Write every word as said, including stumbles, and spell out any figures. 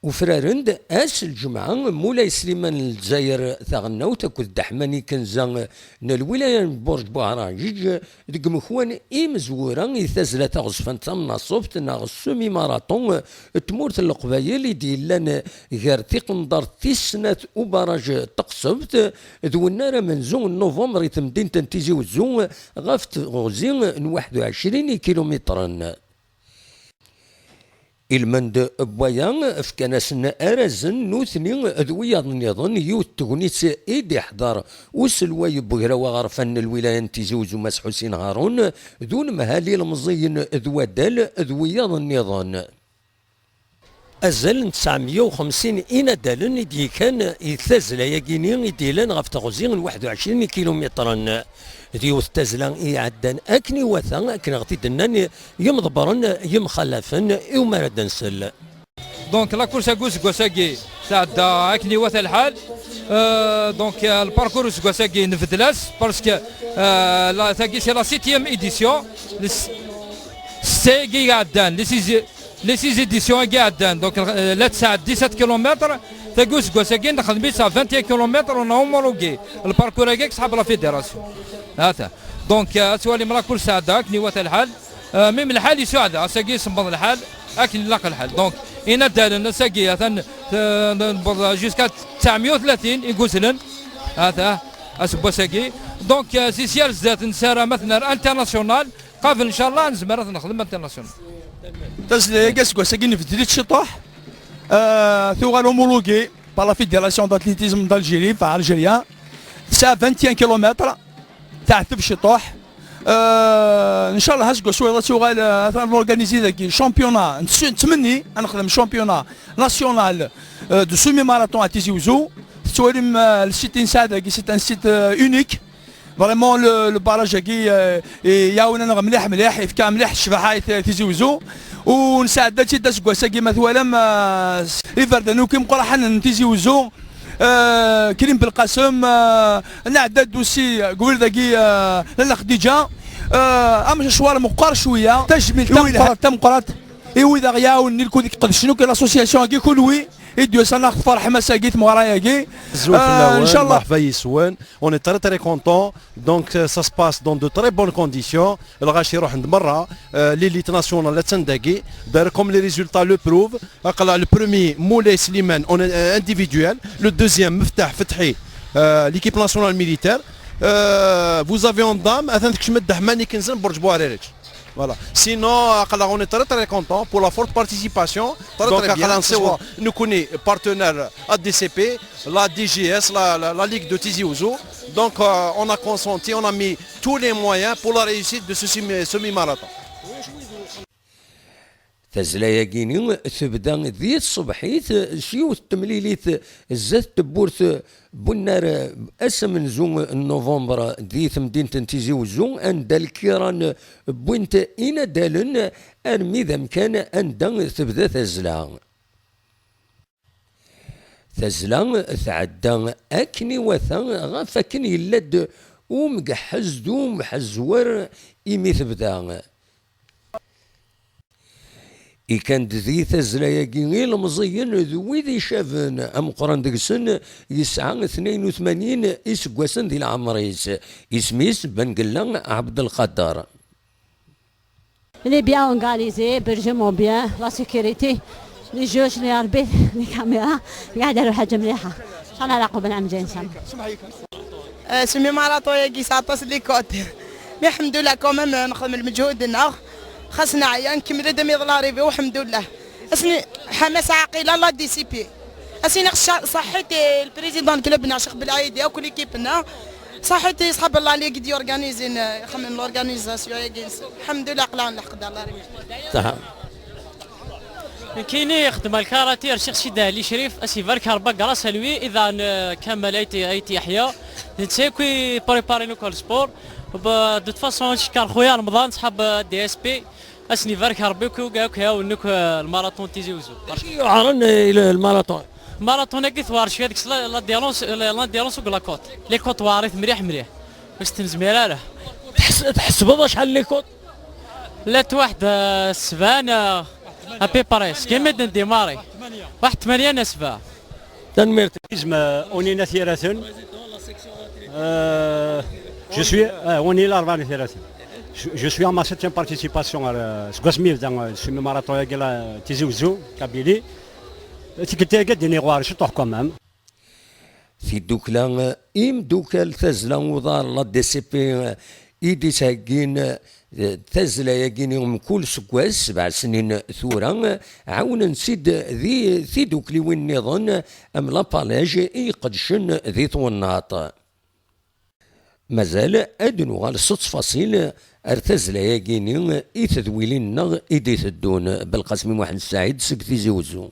Ufraren-d ass n lǧemɛa Mulay Sliman n Lezzayer Taɣelnawt akked Dda Ḥmani Kenza n lwilaya n Burǧ Buɛraǧiǧ deg umekwan imezwura i tazzla taɣezfant tamnaṣubt neɣ semi-marathon n tmurt n Leqbayel i d-yellan gar tiqendart tis snat ubaraǧ n Teqsebt d wennar amenzu n nuvember i temdint n Tizi Wezzu ɣef teɣzi n waḥed u ɛecrin ikilumitren. Ilmend n waya fkan-asen arazen nutni d wiyaḍ nniḍen, yiwet n tegnit i d-iḥḍer uselway n wegraw aɣerfan n lwilaya n Tizi Wezzu Mass Ḥusin Harun d unemhal ilemẓiyen d waddal d wiyaḍ nniḍen. Azal n tesɛemya u xemsin inadalen i d-yekkan i tazzla-agi-ni i d-yellan ɣef teɣzi n waḥed u ɛecrin ikilumitren. D yiwet n tazzla i iɛeddan akken iwata, akken ɣ-t-id-nnan yimḍebbren yemxalafen i umar ad nsel. Donc la course-agi useggas-agi tɛedda akken iwata lḥal. Euh, donc euh, le parcours useggas-agi nbeddel-as parce que euh, la, tagi c'est la septième édition. Le s- seyagi iɛeddan, les six, les six éditions-agi iɛeddan. Donc euh, la tesɛa dix-sept kilomètres, tagi useggas-agi nexdem-itt à vingt et un kilomètres, on a homologué le parcours-agi avec la fédération. Hata. Donc euh, ad twalim la course tɛedda akken iwata lḥal. Euh, même lḥal yessuɛda, ass-agi isemmeḍ lḥal akken ilaq lḥal. Donc inadalen ass-agi atan euh, newweḍ jusqu'à tesɛemya u tlatin i yuzlen. Hata, aseggas-agi. Donc euh, si sya ar zdat nessaram ad t-nerr international. Qabel ncallah nezmer ad t-nexdem international. Tazzla-agi aseggas-agi nbeddel-itt ciṭuḥ. Euh, tuɣal homologuée par la Fédération d'Athlétisme d'Algérie, par Algérien. Tesɛa vingt et un kilomètres. Teɛteb ciṭuḥ. Euh, ncallah aseggas wayeḍ ad tuɣal, euh, ad organiser dagi championnat, nettmenni ad nexdem championnat national euh, de semi-marathon à Tizi Ouzou. Tettwalim euh, le site n ssaɛa dagi, c'est un site euh, unique. Vraiment le, le barrage-agi euh, iɛawen-aneɣ mliḥ mliḥ, yefka mliḥ ccbaḥa i t- Tizi Ouzou. U nesɛedda-tt-id aseggas-agi ma twalam euh, iberdan akk imeqqraḥen n Tizi Ouzou. Euh, Krim Belqasem, euh, nɛedda-d aussi deg ubrid-agi euh, Lalla Xdiǧa. Euh, amcecwar meqqer cwiya. Tajmilt tameqqrant, tameqqrant i wid aɣ-iɛawnen, i lkud iqedcen akk l'association-agi, kunwi i d-yusan ad aɣ-tferḥem ass-agi, tmeɣra-agi. Azul fell-awen, ncallah. Merḥba yes-wen. On est très très content. Donc euh, ça se passe dans de très bonnes conditions. Lɣaci ruḥen-d merra. Euh, l'élite nationale attan dagi. D'ailleurs, comme les résultats le prouvent, aql-aɣ le premier Moulay Slimane en euh, individuel, le deuxième Meftah Fethi, euh, l'équipe nationale militaire. Euh, vous avez en dame, atan tekcem-d Dda Ḥmani Kenza n Burǧ Buɛririǧ. Voilà. Sinon, aql-aɣ, on est très très content pour la forte participation. Très, donc très bien, aql-aɣ nsiwa nekkni partenaire A D C P, la D G S, la, la, la Ligue de Tizi Ouzou. Donc euh, on a consenti, on a mis tous les moyens pour la réussite de ce semi- semi-marathon. Tazzla-agi-ni tebda di tṣebḥit s yiwet n temlilit zdat tewwurt n unnar ass amenzu n nuvember di temdint n Tizi Wezzu, anda lkiran wwin-t inadalen armi d amkan anda tebda tazzla. Tazzla tɛedda akken iwata ɣef wakken yella-d umgeḥḥez d umḥezwer imi tebda. Ikan-d di tazzla-agi ilemẓiyen d wid icaben, ameqqran deg-sen yesɛa tnayen u tmanyin iseggasen di leɛmer-is. Isem-is Bengella Ɛebdelqader. Il est bien organisé, hébergement bien, la sécurité, les juges, les arbitres, les caméras, قاعد على حاجة مليحة. إن شاء الله على قبل عام جاي إن شاء الله. سمي ماراطو ياكي ساطاس لي كوت. مي الحمد لله كومام نخدم المجهود ناغ. خاصنا عيا نكمل دمي ظلاريفي والحمد لله. اسني حماس عقيلة لا دي سي بي. اسينا صحيت البريزيدون كلوب ناغ شيخ بلعيدي او كل ايكيب ناغ. صحيت اصحاب الله اللي قد يورغانيزين خمم لورغانيزاسيون ياكي. الحمد لله قلان الحق دار الله ربي. كيني يخدم الكاراتي رشيخ سيدي علي شريف اسي فارك هربا كراس لوي اذا كمل ايتي ايتي يحيى. نتسيكوي بريباري نوكل سبور. De toute façon نشكر خويا رمضان صحاب دي اس بي. اسني بارك ربي كو كو ياو نوك الماراثون تيزي وزو. يعرن الماراثون. الماراثون كي ثوار شويه ديك لا ديرونس لا ديرونس ولا كوت. لي كوت وارث مليح مليح. باش تنزمير له. تحسبوا شحال لي كوت؟ لات واحد السبان ابي بريس كيما ديماري. واحد ثمانية أنا سبعة. Tanemmirt. Isem, euh, Onina Tiraten. Euh, je suis, euh, Onina Arvani Tiraten. Je, je suis à ma septième participation à, euh, seg wasmi yebda, euh, semi marathon-agi la Tizi Ouzou, Kabylie. Tikkelt-agi ad d-iniɣ ɣur-s ciṭuḥ quand même. Tiddukla Imdukal Tazzla Uḍar, la D C P, i d-ittheggin, eh, tazzla-agi-ni mkul seg wass, sebɛa snin tura, ɛawnen-tt-id di tidukliwin nniḍen am la Palej i iqedcen di twennaḍt. Mazal ad nuɣal s ttfaṣil ar tazzla-agi-ni i tedwilin-nneɣ i d-iteddun. Belqasem Muḥend Saɛid seg Tizi Uzzu.